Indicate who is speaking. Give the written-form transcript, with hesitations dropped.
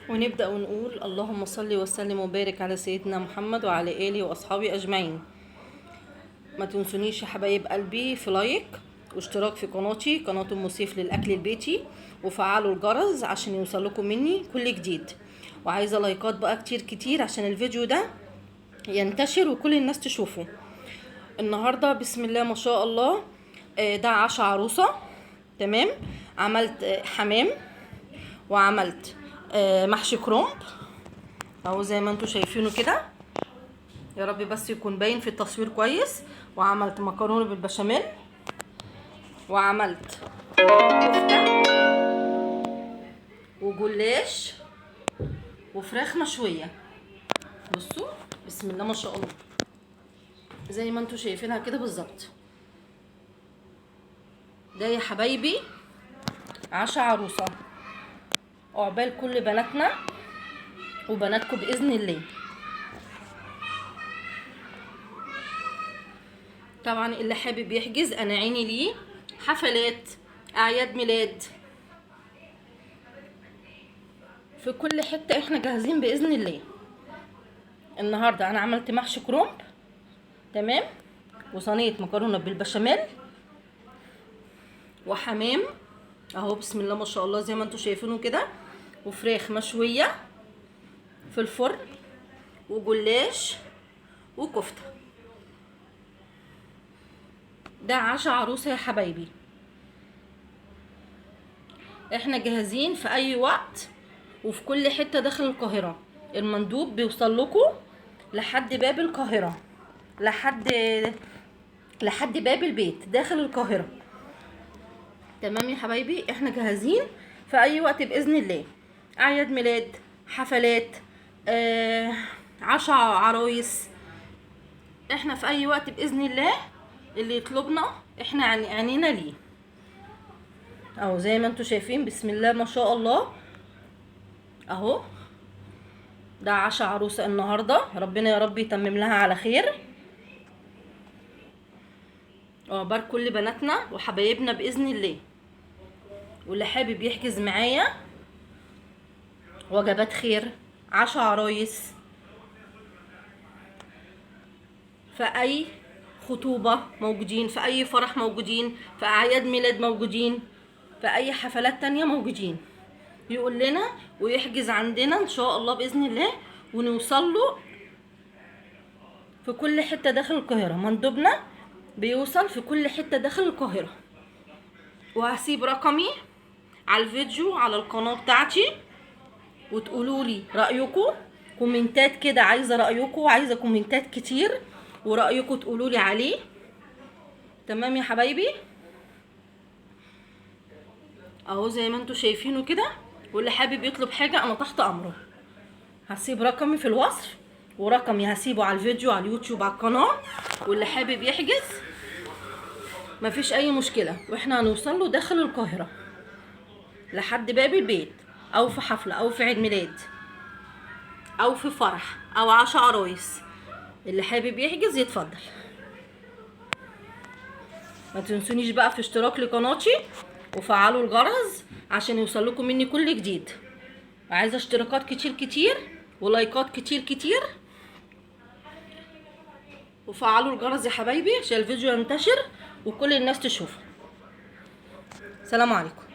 Speaker 1: ونبدأ ونقول اللهم صل وسلم وبارك على سيدنا محمد وعلى آله وأصحابه أجمعين. ما تنسونيش يا حبايب قلبي في like واشتراك في قناتي، قناة أم سيف للأكل البيتي، وفعلوا الجرس عشان يوصلكم مني كل جديد. وعايزة لايكات بقى كتير كتير عشان الفيديو ده ينتشر وكل الناس تشوفه. النهاردة بسم الله ما شاء الله ده عشاء عروسة. تمام، عملت حمام وعملت محشي كرنب اهو زي ما انتم شايفينه كده، يا رب بس يكون باين في التصوير كويس. وعملت مكرونه بالبشاميل، وعملت كفته وجلاش وفراخ مشوية. بصوا بسم الله ما شاء الله زي ما انتم شايفينها كده بالظبط. ده يا حبايبي عشاء عروسه، عقبال كل بناتنا وبناتكم باذن الله. طبعا اللي حابب يحجز انا عيني ليه، حفلات، اعياد ميلاد، في كل حتة احنا جاهزين باذن الله. النهارده انا عملت محشي كرنب، تمام، وصينيه مكرونه بالبشاميل وحمام اهو بسم الله ما شاء الله زي ما انتم شايفينه كده، وفراخ مشوية في الفرن وجلاش وكفته. ده عشاء عروسه يا حبايبي. احنا جاهزين في اي وقت وفي كل حتة داخل القاهرة. المندوب بيوصل لكم لحد باب القاهرة، لحد باب البيت داخل القاهرة. تمام يا حبايبي، احنا جاهزين في اي وقت باذن الله. اعياد ميلاد، حفلات، عشاء عرايس، احنا في اي وقت باذن الله. اللي يطلبنا احنا عينينا ليه اهو زي ما انتم شايفين بسم الله ما شاء الله اهو. ده عشاء عروسه النهارده، ربنا يا رب يتمم لها على خير. عقبال كل بناتنا وحبايبنا باذن الله. واللي حابب يحجز معايا وجبات خير، عشاء عرايس، في اي خطوبة موجودين، في اي فرح موجودين، في اعياد ميلاد موجودين، في اي حفلات تانية موجودين، يقول لنا ويحجز عندنا ان شاء الله باذن الله، ونوصل له في كل حتة داخل القاهرة. مندوبنا بيوصل في كل حتة داخل القاهرة. وهسيب رقمي على الفيديو على القناة بتاعتي، وتقولوا لي رأيكم كومنتات كده، عايزة رأيكم وعايزة كومنتات كتير ورأيكم تقولوا لي عليه. تمام يا حبايبي اهو زي ما انتم شايفينه كده. واللي حابب يطلب حاجة انا تحت امره. هسيب رقمي في الوصف، ورقمي هسيبه على الفيديو على اليوتيوب على القناة. واللي حابب يحجز مفيش اي مشكلة، واحنا هنوصل له داخل القاهرة لحد باب البيت، او في حفلة او في عيد ميلاد او في فرح او عشاء عرايس. اللي حابب يحجز يتفضل. ما تنسونيش بقى في اشتراك لقناتي وفعلوا الجرس عشان يوصل لكم مني كل جديد. عايزه اشتراكات كتير كتير ولايكات كتير كتير، وفعلوا الجرس يا حبايبي عشان الفيديو ينتشر وكل الناس تشوفه. سلام عليكم.